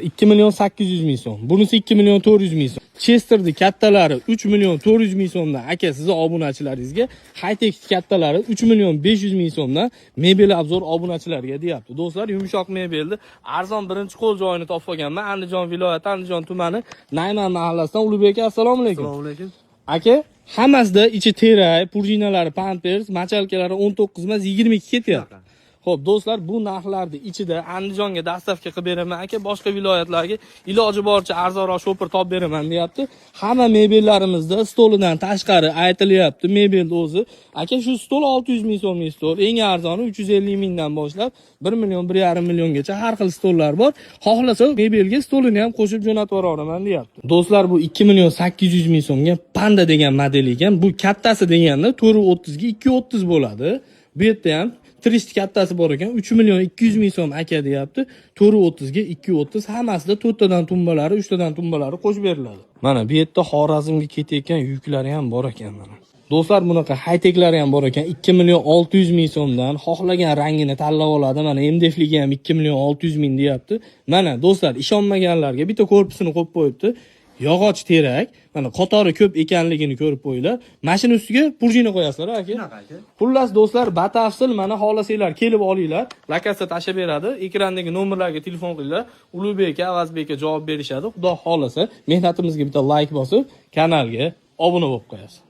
2 million 800 ming so'm. Bunisi 2 million 400 ming so'm. Chesterni kattalari 3 million 400 ming so'mdan, aka, sizni obunachilaringizga. High-tech kattalari 3 million 500 ming so'mdan Mebel обзор obunachilariga, deyapti. Do'stlar, yumshoq mebelni arzon birinchi qo'l joyini topib olganman. Andijon viloyati, Andijon tumani, Nayman mahallasidan. Ulug'bek aka, assalomu alaykum. Assalomu alaykum. Aka, hammasida ichi terak, prujinalari pampers, мочалка lari 19 emas, 22 ketyapti. Xo'p, do'stlar, bu narxlarni ichida Andijonga доставка qilib beraman, aka, boshqa viloyatlarga iloji boricha arzonroq shopir topib beraman, deyapti. Hamma mebellarimizda stolidan tashqari aytilyapti mebelni o'zi. Aka, shu stol 600 ming so'mlik stol, eng arzoni 350 mingdan boshlab 1 million, 1,5 milliongacha har xil stollar bor. Xohlasa, mebelga stolini ham qo'shib jo'natib yuboraman, deyapti. Do'stlar, bu 2 million 800 ming so'mga Panda degan model ekan. Bu kattasi deganda 4.30 ga 2.30 bo'ladi. Bu yerda ham Trist kattasi bor ekan, 3 million 200 ming so'm, aka, deyapti. 4.30 ga 2.30, hammasida to'rttadan tumbalari, uchtadan tumbalari qo'shib beriladi. Mana bu yerda Xorazmga ketayotgan yuklari ham bor ekan mana. Do'stlar, bunaqa high-techlari ham bor ekan, 2 million 600 ming so'mdan xohlagan rangini tanlab oladi. Mana MDFligi ham 2 million 600 ming, deyapti. Mana do'stlar, ishonmaganlarga bitta korpusini qo'yib qo'yibdi. Yog'och terak, mana qatori ko'p ekanligini ko'rib qo'yinglar. Mashina ustiga prujina qo'yasizlar, aka. Shunaqa, aka. Xullas, do'stlar, batafsil mana xohlasanglar kelib olinglar. Lokatsiya tashlab beradi. Ekrandagi nomerlarga telefon qilinglar. Ulug'bek aka, Avazbek aka javob berishadi. Xudo xohlasa, mehnatimizga bitta layk bosib, kanalga obuna bo'lib qo'yasiz.